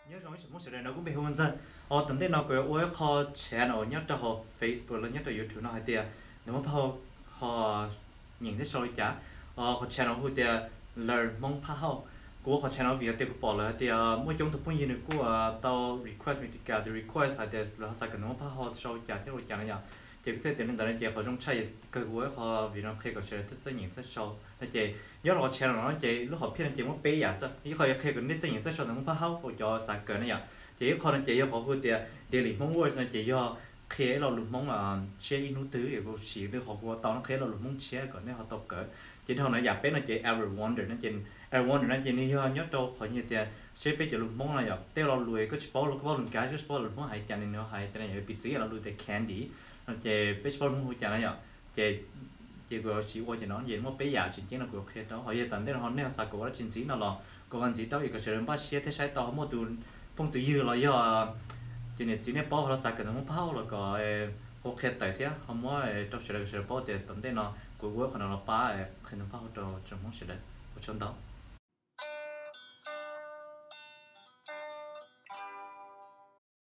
Nyob zoo ib tsoom Hmoob sawv daws, no kuv npe hu Ntxawg. Os, tom ntej no kuv yuav ua ib qho channel nyob rau hauv Facebook los nyob rau YouTube no hais tias nws muaj phaj hau ho nyeem thiab sau li cas. Os, qhov channel hu tias Learn Hmong Phaj Hauj. Kuv ua qhov channel no vim tias kuv pom lawm hais tias muaj coob tus phooj ywg nws kuj tau request me tis kas, tus request hais tias lawv ho xav kawm nws muaj phaj hau sau li cas thiab ua li cas no yom. Ces kuv thiaj tias li ntawd no ces qhov zoo tshaj yog kawg kuv ua ib qho video qhia kom sawv daws txawj nyeem txawj sau no ces nyob rau qhov channel no ces lub hom phiaj no ces muaj peb yam xwb. Ib qho yuav qhia kom nej txawj nyeem txawj sau ntawm Hmoob Phaj Hauj rau cov xav kawm no yom. Ces ib qho no ces yog qhov hu tias Daily Hmong Words no ces yog qhia ib lo lus Hmoob tshiab ib hnub twg, kuv siv li qhov kuv ua tau no qhia ib lo lus Hmoob tshiab kom nej ho tau kawm. Ces dhau no yam peb no ces Every Wonder no ces, Every Wonder no ces nws yog nyob rau qhov tias seb peb cov lus Hmoob no yom, tej lo lus koj tsis paub, koj paub lus Kav, koj tsis paub lus Hmoob hais cas, nws hais cas no yom. Piv txwv yam lo lus tias candy no ces peb tsis paub lus Hmoob hu cas no yom. Ces, ces kuv siv ua ces no ces muaj peb yam tseem ceeb no kuv qhia rau. Ho yog tom ntej no ho nej ho xav kom ua dab tsi ntxiv no los kuv ho ntxiv rau kom sawv daws npaj siab thiab saib tau ho muaj tus phooj tus ywg los yog ces niam txiv nej paub ho xav kawm ntawm Hmoob Phaj Hauj los kom ho qhia tawm thiab ho muab rau sawv daws, sawv daws paub tias tom ntej no kuv ua qhov no los pab qhia ntawm Hmoob Phaj Hauj rau tsoom Hmoob sawv daws. Ua tsaug ntau.